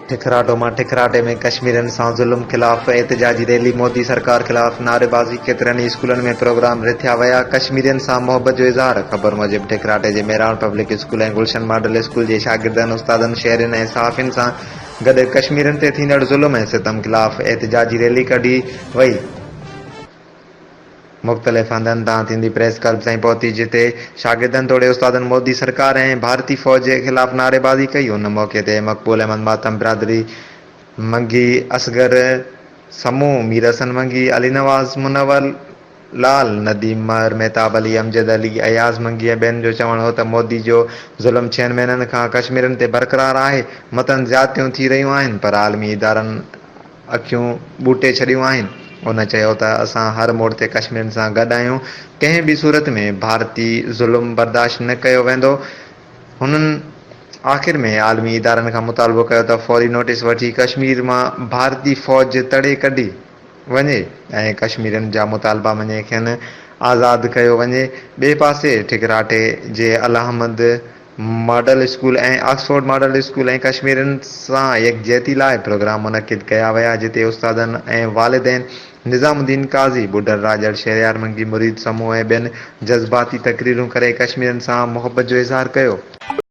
ٺڪراٽو مان ٺڪراٽي ۾ ڪشميرين سان ظلم خلاف احتجاجي ريلي، مودي سرڪار خلاف نعريبازي، ڪيترن ئي اسڪولن ۾ پروگرام رٿيا ويا، ڪشميرين سان محبت جو اظهار، خبر موجب ٺڪراٽي جي Mehran public school ۽ Gulshan model school جي شاگردن، استادن، شهرين ۽ صحافين سان گڏ ڪشميرين تي ٿيندڙ ظلم ۽ ستم خلاف احتجاجي ريلي ڪڍي وئي. مختلف هنڌن تان ٿيندي پريس ڪلب تائين پهتي جتي شاگردن توڙي استادن مودي سرڪار ۽ ڀارتي فوج خلاف نعريبازي ڪئي ان موقعي تي مقبول احمد ماتم برادري منگي اصغر سمون مير حسن منگي علي نواز منور لال نديم مهر مهتاب علي امجد علي اياز منگي ۽ ٻين جو چوڻ هو ته مودي جو ظلم ڇهن مهينن کان ڪشميرين تي برقرار آهي مٿن زيادتيون ٿي رهيون آهن پر عالمي ادارن اکيون ٻوٽي ڇڏيون آهن. هن چيو ته اسان هر موڙ تي ڪشميرين سان گڏ آهيون، ڪنهن به صورت ۾ ڀارتي ظلم برداشت نه ڪيو ويندو. هنن آخر ۾ عالمي ادارن کان مطالبو ڪيو ته فوري نوٽيس وٺي ڪشمير مان ڀارتي فوج تڙي ڪڍي وڃي ۽ ڪشميرين جا مطالبا مڃي کين آزاد ڪيو وڃي. ٻئي پاسي ٺڪراٽي جي Alahmad model school ۽ Oxford model school ۽ ڪشميرين سان يڪجهتي لاء پروگرام منعقد ڪيا ويا جتي استادن ۽ والدين نظام الدين قاضي، ٻڍل راڄڙ، شهريار منگي، مريد سمون ۽ ٻين جذباتي تقريرون ڪري ڪشميرين سان محبت جو اظهار ڪيو.